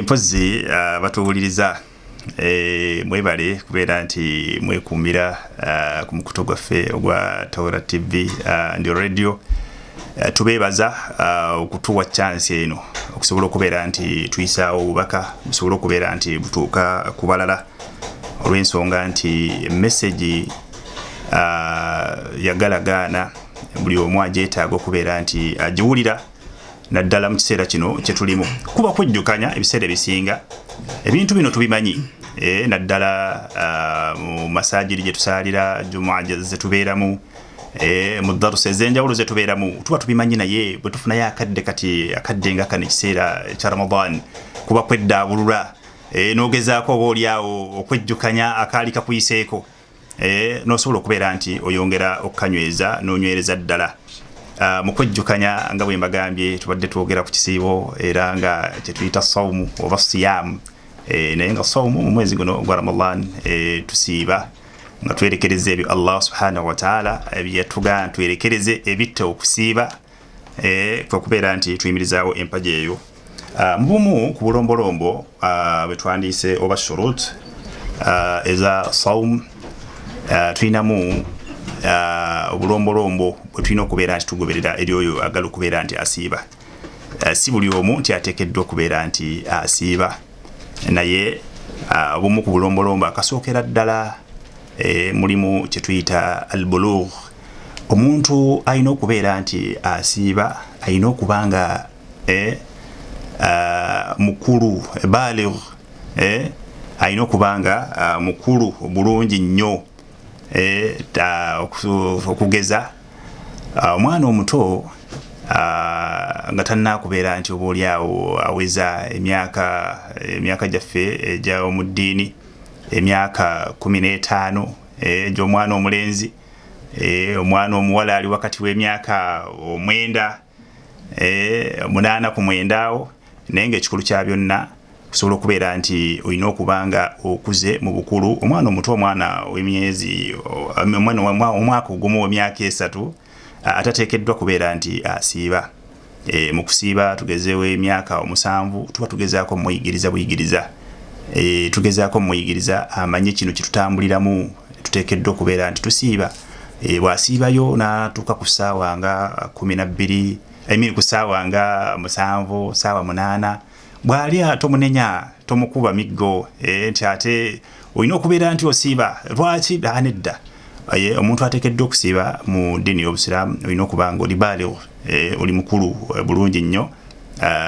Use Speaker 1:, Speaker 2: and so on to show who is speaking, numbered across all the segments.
Speaker 1: Mpozi batuwuliriza, mwebale kubeera nti mwekuumira ku mukutu gwaffe ogwa Tawera TV ndi radio. Tubeebaza okutuwa chance eno okusobola okubeera nti tuyisaawo obubaka busobole okubeera nti butuuka ku balala, olw'ensonga nti message yagalagaana buli omu agyetaaga okubeera nti agiwulira, naddala mu kiseera kino kyetulimu. Kuba kwejjukanya ebiseera ebisinga ebintu bino tubimanyi, naddala mu masajiri gye tusaalira jumua zetubeeramu, mu darusa ez'enjawulo zetubeeramu tuba tubimanyi, naye bwe tufunayo akadde kati akadde nga kano ekiseera kya Ramadan kuba kweddaabulula, n'ogezaako oba oliawo okwejjukanya akaali kakuyiseeko, n'osobola okubeera nti oyongera okukanyweza n'onywereza ddala. Mu kwejjukanya nga bwe mbagambye, tubadde twogera ku kisiibo era nga kyetuyita sawumu oba siyaamu, naye nga sawumu mu mwezi guno gwa Ramadan, tusiiba nga twerekereza ebyo Allah subhanahu wataala byeyatugamba twerekereze ebitta okusiiba, kwe kubeera nti tuyimirizaawo empagi eyo. Mu bumu ku bulombolombo bwe twandiise oba shurut eza sawum, tulinamu obulombolombo bwe tulina okubeera nti tugoberera eri oyo agala okubeera nti asiiba. Si buli omu nti ateekeddwa okubeera nti asiiba, naye obumu ku bulombolombo akasookera ddala, mulimu kye tuyita albulugh. Omuntu alina okubeera nti asiiba alina okuba nga mukulu, baligh, alina okuba nga mukulu bulungi nnyo. Okugeza omwana omuto nga tannakubeera nti oba oliawo aweza emyaka gyaffe egya mu ddiini, emyaka 15 egy'omwana omulenzi, omwana omuwala ali wakati w'emyaka 9, 8 ku 9 awo. Naye ngaekikulu kya byonna kusobola okubeera nti olina okuba nga okuze mu bukulu. Omwana omuto, omwana w'emyezi, omwana omwaka ogumu, emyaka 3, atateekeddwa kubeera nti asiiba. Mu kusiiba tugezeewo emyaka 7, tuba tugezaako muyigiriza buyigiriza, tugezaako muyigiriza amanye kino kyetutambuliramu, tuteekeddwa okubeera nti tusiiba. Bw'asiibayo n'atuuka ku ssaawa nga 12, I mean ku ssaawa nga 7, ssaawa 8, bw'alya tomunenya, tomukuba miggo, nti ate olina okubeera nti osiiba lwaki? Nedda. Omuntu ateekeddwa okusiiba mu ddiini y'obusiraamu olina okuba nga oli baligh, oli mukulu bulungi nnyo,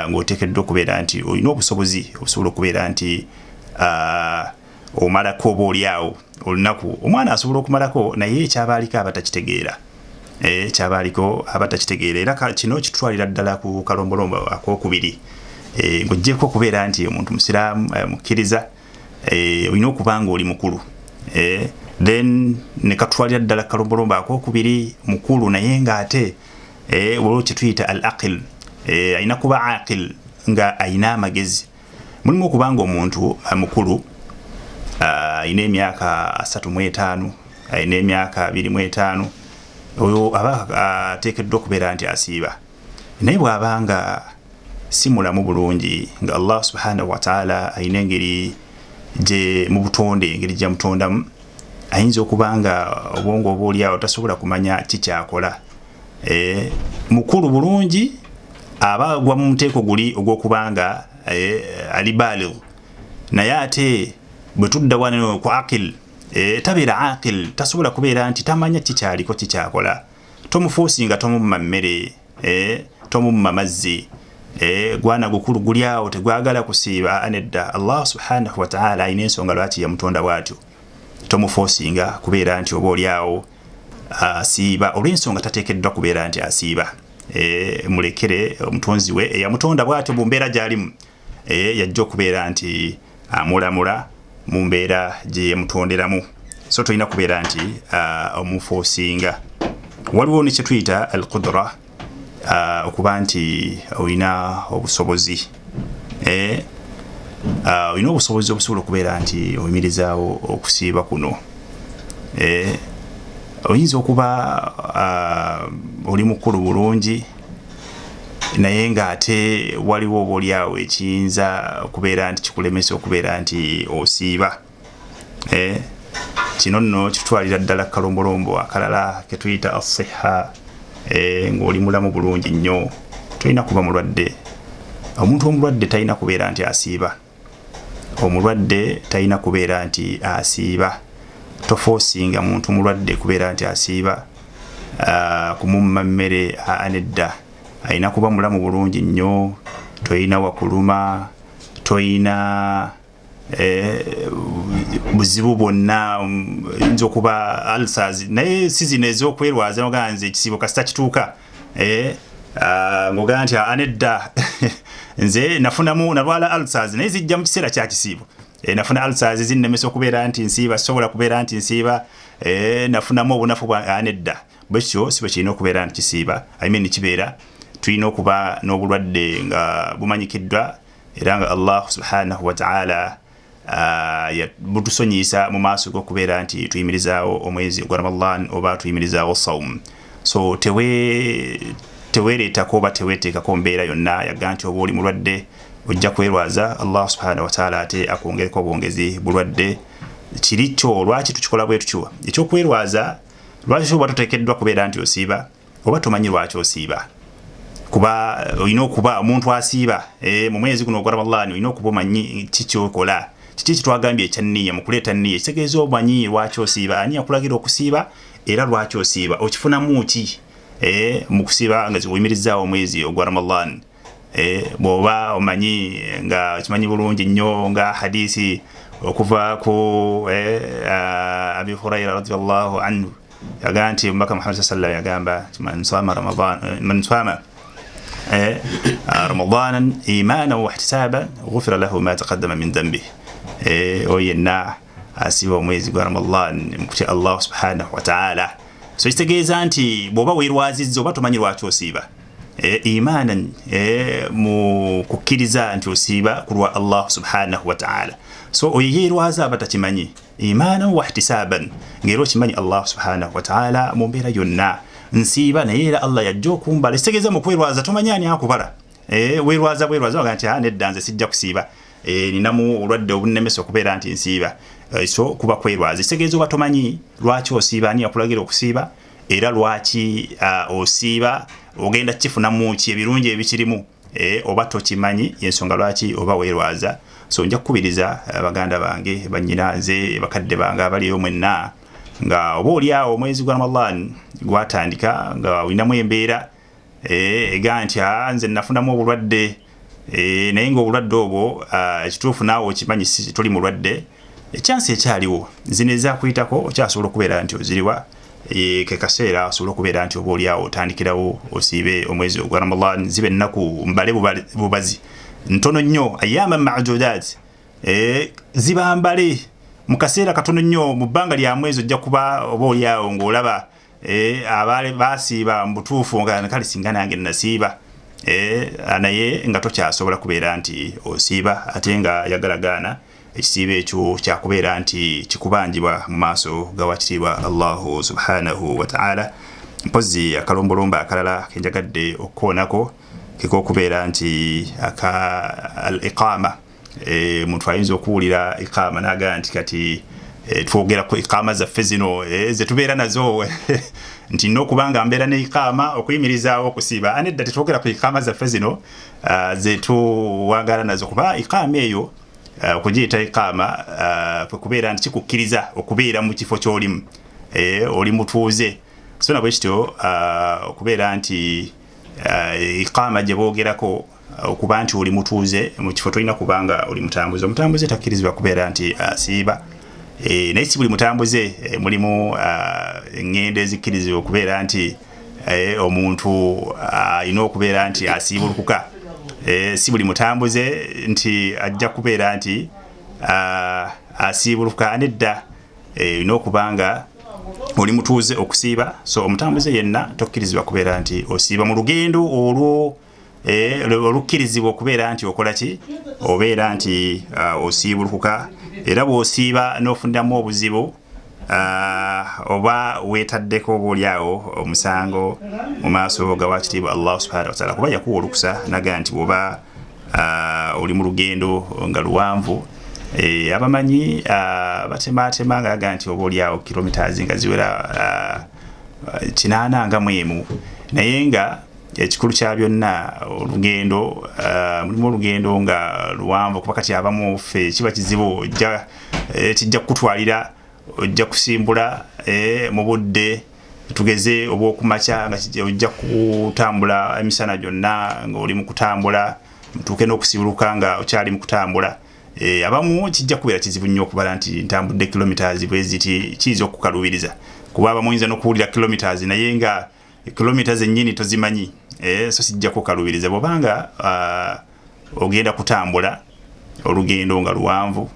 Speaker 1: ng'oteekeddwa okubeera nti olina obusobozi obusobola okubeera nti omalako oba oliawo olunaku. Omwana asobola okumalako, naye ekyabaaliko aba takitegeera, kyabaaliko aba takitegeera. Era kino kitwalira ddala ku kalombolombo akokubiri. Ng'oggyeko okubeera nti omuntu musiraamu, mukkiriza, olina okuba nga oli mukulu, then ne katwalira ddala kalombolombo akokubiri, mukulu naye ng'ate waliwo kyetuyita al aqil, alina kuba aqil nga ayina amagezi. Mulimu okuba nga omuntu mukulu, alina emyaka 35, alina emyaka 25, oyo aba ateekeddwa okubeera nti asiiba. Naye bw'aba nga si mulamu bulungi, nga Allah subhanahu wataala alina engeri gye mu butonde, engeri gyemutondamu, ayinza okuba nga obwongo oba oliawo tasobola kumanya kikyakola. Mukulu bulungi, aba agwa mu muteeko guli ogw'okuba nga ali baligh, naye ate bwe tudda wano ku aqil, tabeera aqil, tasobola kubeera nti tamanya kikyaliko kikyakola. Tomufuusinga, tomumma mmere, tomumma mazzi, gwana gukulu guli awo tegwagala kusiiba. Nedda, Allah subhanahu wataala alina ensonga lwaki yamutonda bwatyo. Tomufuusinga kubeera nti oba oli awo asiiba olw'ensonga tateekeddwa kubeera nti asiiba. Mulekere omutonzi we eyamutonda bwatyo mu mbeera gy'alimu, yajja okubeera nti amulamula mu mbeera gye yamutonderamu. So tolina kubeera nti omufuusinga. Waliwo ne kyetuyita al qudra, okuba nti olina obusobozi, olina obusobozi obusobola okubeera nti oyimirizaawo okusiiba kuno. Oyinza okuba oli mukulu bulungi, Naye ng'ate waliwo oba oliawo ekiyinza okubeera nti kikulemesa okubeera nti osiiba. Kino nno kitutwalira ddala kalombolombo akalala ketuyita asiha, ng'oli mulamu bulungi nnyo, tolina kuba mulwadde. Omuntu omulwadde talina kubeera nti asiiba. Omulwadde talina kubeera nti asiiba. Tofoosinga muntu mulwadde kubeera nti asiiba, kumumma mmere nedda. Alina kuba mulamu bulungi nnyo, toyina wakuluma, toyina buzibu bwonna, yinza okuba ulcers, naye si zino ez'okwerwaza nogaa nze ekisiibo kasita kituuka, ng'ogamba nti nedda, nze nafunamu nalwala ulcers, naye zijja mu kiseera kya kisiibo. Nafuna ulcers zinnemesa okubeera nti nsiiba, sobola kubeera nti nsiiba, nafunamu obunafu bwa nedda. Bwe kityo si bwe kirina okubeera nti kisiiba, I mean kibeera tulina okuba n'obulwadde nga bumanyikiddwa era nga Allah subhanahu wa ta'ala butusonyiyisa mu maaso g'okubeera nti tuyimirizaawo omwezi ogwa Ramadan oba tuyimirizaawo saum. So teweereetako oba teweeteekako mbeera yonna yaga nti oba oli mulwadde ojja kwerwaza, Allah subhanahu wa ta'ala ate akwongereko obwongezi bulwadde. Kiri kyo lwaki tukikola bwe tutyo ekyokwerwaza? Lwaki oba toteekeddwa kubeera nti osiiba oba tomanyi lwaki osiiba? Kuba olina okuba omuntu asiiba mu mwezi guno ogwa Ramadan, olina okuba omanyi kikyokola. Kiki kitwagambye ekya nniya? Mu kuleeta nniya ekitegeeza omanyi lwaki osiiba, ani yakulagira okusiiba era lwaki osiiba, okifunamu ki mu kusiiba nga oyimirizaawo omwezi ogwa Ramadan. Bw'oba omanyi nga okimanyi bulungi nnyo, nga hadisi okuva ku Abi Huraira radiallahu anhu yagamba nti omubaka Muhammad sallam yagamba man sama Ramadan, man sama ramadanan imanan wahtisaban ghufira lahu ma taqaddama min dhanbih, oyo yenna asiiba omwezi gwa Ramadan mukutya Allah subhanahu wa ta'ala. So kitegeeza nti bw'oba weerwazizza oba tomanyi lwaki osiiba, imanan, mu kukkiriza nti osiiba ku lwa Allah subhanahu wa ta'ala. So oyo yeerwaza aba takimanyi imanan wahtisaban, ng'era okimanyi Allah subhanahu wa ta'ala mu mbeera yonna nsiiba, naye era Allah yajja okumbala. Ekitegeeza mu kwerwaza tomanyi ani akubala, weerwaza bwerwaza oga nti nedda, nze sijja kusiiba, ninamu obulwadde obunnemesa okubeera nti nsiiba. So kuba kwerwaza. Ekitegeeza oba tomanyi lwaki osiiba, ani yakulagira okusiiba era lwaki osiiba, ogenda kifunamu ki, ebirungi ebikirimu, oba tokimanyi, yensonga lwaki oba weerwaza. So nja kukubiriza baganda bange, bannyina nze, bakadde bange abaliyo mwenna, nga oba oli awo omwezi gwa Ramadan gwatandika nga olinamu embeera ega nti nze nafunamu obulwadde, naye ng'obulwadde obwo ekituufu naawe okimanyi toli mulwadde, ekyansi ekyaliwo zino ezakuyitako okyasobola okubeera nti oziriwa, ke kaseera osobola okubeera nti oba oliawo otandikirawo osiibe omwezi ogwa Ramadan. Ziba ennaku mbale bubazi ntono nnyo, ayama majudat, ziba mbale mu kaseera katono nnyo, mu bbanga lya mwezi ojja kuba oba oliawo ng'olaba abaale basiiba mu butuufu nga kale singa nange nasiiba, naye nga tokyasobola kubeera nti osiiba, ate nga yagalagaana ekisiibo ekyo kyakubeera nti kikubanjibwa mu maaso ga wakitiibwa Allahu subhanahu wa ta'ala. Mpozi akalombolombo akalala kenjagadde okukoonako kek'okubeera nti aka al iqama. Omuntu ayinza okuwulira iqama n'agamba nti kati twogera ku iqama zaffe zino zetubeera nazo, nti nina okuba nga mbeera ne iqama okuyimirizaawo okusiiba. Anedda, tetwogera ku iqama zaffe zino zetuwangala nazo, kuba iqama eyo okugiyita iqama kwe kubeera nti kikukkiriza okubeera mu kifo ky'olimu, oli mutuuze. So nabwe kityo okubeera nti iqama gye boogerako okuba nti oli mutuuze mu kifo, tolina kubanga oli mutambuze. Omutambuze takkirizibwa kubeera nti asiiba, naye si buli mutambuze. Mulimu eŋŋendo ezikkirizibwa okubeera nti omuntu alina okubeera nti asiibulukuka. Si buli mutambuze nti ajja kubeera nti asiibulukuka, nedda. Olina okuba nga oli mutuuze okusiiba. So omutambuze yenna tokkirizibwa kubeera nti osiiba mu lugendo olwo olukkirizibwa okubeera nti okola ki, obeera nti osiibulukuka, era bw'osiiba n'ofuniramu obuzibu. Oba weetaddeko oba oliawo omusango mu maaso ga wakitiibwa Allah subhanahu wataala, kuba yakuwa olukusa naga nti bwoba oli mu lugendo nga luwanvu, abamanyi batematema nga yaga nti oba oliawo kilometers nga ziwera 8 nga mwemu, naye nga ekikulu kya byonna olugendo, mulimu olugendo nga luwanvu, kuba kati abamu ffe kiba kizibu, kijja kukutwalira, ojja kusimbula mu budde tugeze obw'okumakya, nga ojja kutambula emisana gyonna ng'oli mu kutambula, mutuuke n'okusibuluka nga okyali mu kutambula. Abamu kijja kubeera kizibu nnyo okubala nti ntambudde kilometers bwe ziti, kiyinza okukalubiriza, kuba abamu oyinza n'okuwulira kilometers naye nga kilomita zennyini tozimanyi. So sijja kukalubiriza. Bw'obanga ogenda kutambula olugendo nga luwanvu,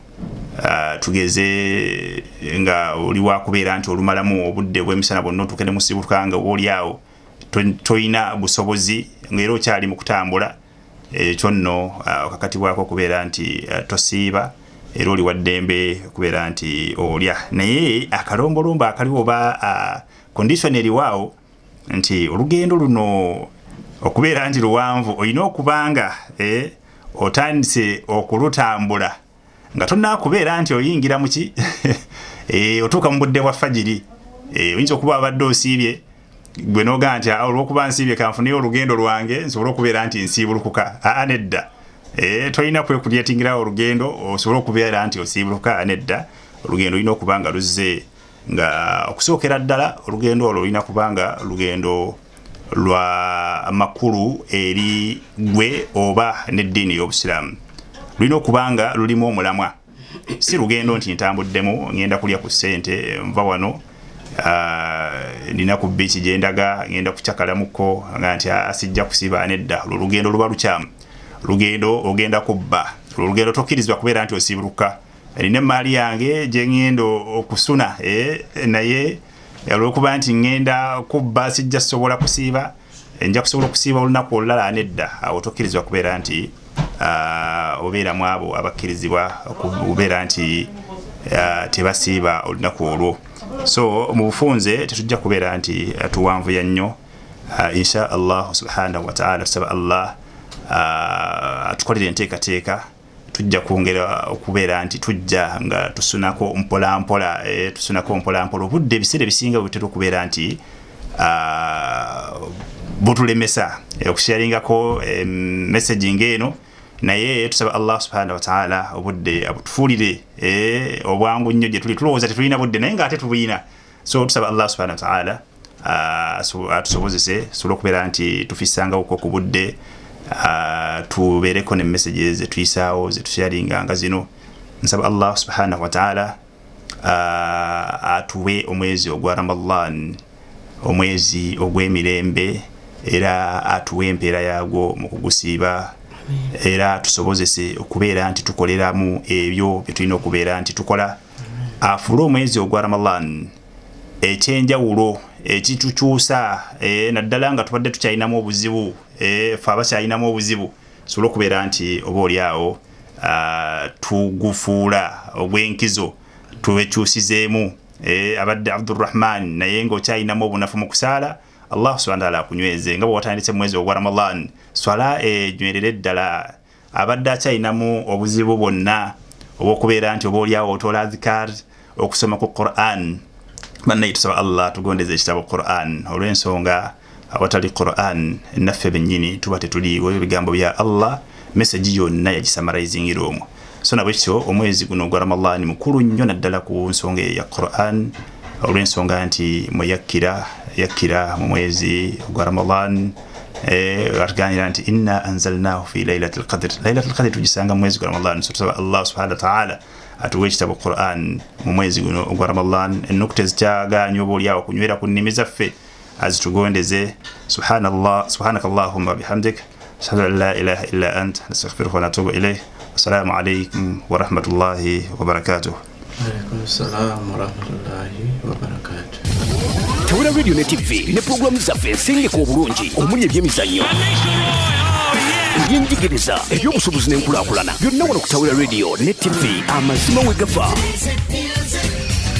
Speaker 1: tugeze nga oli wakubeera nti olumalamu obudde bw'emisana bwonna otuuke ne musibuka nga oli awo toyina busobozi ng'era okyali mu kutambula, ekyo nno okakatibwako okubeera nti tosiiba, era oli waddembe okubeera nti olya. Naye akalombolombo akaliwo oba condition eriwaawo nti olugendo luno okubeera nti luwanvu, olina okubanga otandise okulutambula nga tonnakubeera nti oyingira muki otuuka mu budde bwa fajiri. Oyinza okuba abadde osiibye gwe n'ogamba nti olw'okuba nsiibye kanfuneyo olugendo lwange nsobole okubeera nti nsiibulukuka. Aa nedda, tolina kwekulyetingirawo olugendo osobole okubeera nti osiibulukuka. Nedda, olugendo olina okuba nga luzze nga okusookera ddala olugendo olwo olina kuba nga lugendo lwa makulu eri gwe oba n'eddiini y'Obusiraamu, lulina okuba nga lulimu omulamwa, si lugendo nti ntambuddemu ngenda kulya ku ssente, nva wano nina ku biiki gye ndaga ngenda kucakalamuko nga nti sijja kusiiba. Nedda, olwo olugendo luba lukyamu, lugendo ogenda kubba, olwo olugendo tokkirizibwa kubeera nti osiibuluka. Nina emaali yange gye ŋŋenda okusuna, naye olw'okuba nti ŋŋenda kubba sijja sobola kusiiba, nja kusobola okusiiba olunaku olulala. Nedda, awo tokkirizibwa kubeera nti obeera mu abo abakkirizibwa okubeera nti tebasiiba olunaku olwo. So mu bufunze tetujja kubeera nti tuwanvuya nnyo. Insha Allah subhanahu wataala, tusaba Allah atukolere enteekateeka, tujja kwongera okubeera nti tujja nga tusunako mpola mpola, tusunako mpola mpola. Obudde ebiseera ebisinga bwe okubeera nti butulemesa okusharingako messaging eno, naye tusaba Allah subhanahu wataala obudde abutufuulire obwangu nnyo gye tuli. Tulowooza tetulina budde naye ng'ate tubulina. So tusaba Allah subhanahu wataala atusobozese tusobole okubeera nti tufissangawoko ku budde, tubeereko ne messages zetuyisaawo zetusharinga nga zino. Nsaba Allah subhanahu wataala atuwe omwezi ogwa Ramadan, omwezi ogw'emirembe, era atuwe empeera yaagwo mu kugusiiba, era tusobozese okubeera nti tukoleramu ebyo bye tulina okubeera nti tukola. Afuule omwezi ogwa Ramadan ekyenjawulo ekitukyusa, naddala nga tubadde tukyalinamu obuzibu, fe abakyalinamu obuzibu tusobole okubeera nti oba oli awo tugufuula ogw'enkizo, twekyusizeemu. Abadde Abdurrahman naye ng'okyalinamu obunafu mu kusaala, Allah subhana taala akunyweze nga bwe watandise mu mwezi ogwa Ramadan, swala enywerere ddala. Abadde akyalinamu obuzibu bwonna obw'okubeera nti oba oliawo otoola adhikar, okusoma ku Quran, bannaye tusaba Allah tugondeze ekitabo Quran, olw'ensonga awatali Quran naffe bennyini tuba tetuliiwo. Ebigambo bya Allah, message yonna yagisamarizingira omwo. So nabwe kityo omwezi guno ogwa Ramadan mukulu nnyo naddala ku nsonga eyo ya Quran, olw'ensonga nti mwe yakkira, yakkira mu mwezi ogwa Ramadan. Atuganira nti inna anzalnahu fi lailati lqadr, lailati lqadr tugisanga mu mwezi gwa Ramadan. So tusaba Allah subhanahu wataala atuwe ekitabo Quran mu mwezi guno ogwa Ramadan, ennukuta ezikyaganye oba oliawo kunywera ku nnimi zaffe azitugondeze. Subhanallah, subhanaka allahumma bihamdik, ashhadu an la ilaha illa ant, nastaghfiruka wa natubu ilayh. Assalamu alaikum warahmatullahi wabarakatuh.
Speaker 2: Alaikum salam warahmatullahi wabarakatuh.
Speaker 3: Tawera Radio ne TV ne pulogulaamu zaffe ensengeka obulungi omuli ebyemizannyo, ebyenjigiriza, ebyobusuubuzi n'enkulaakulana, byonna wano ku Tawera Radio ne TV, amazima we gava.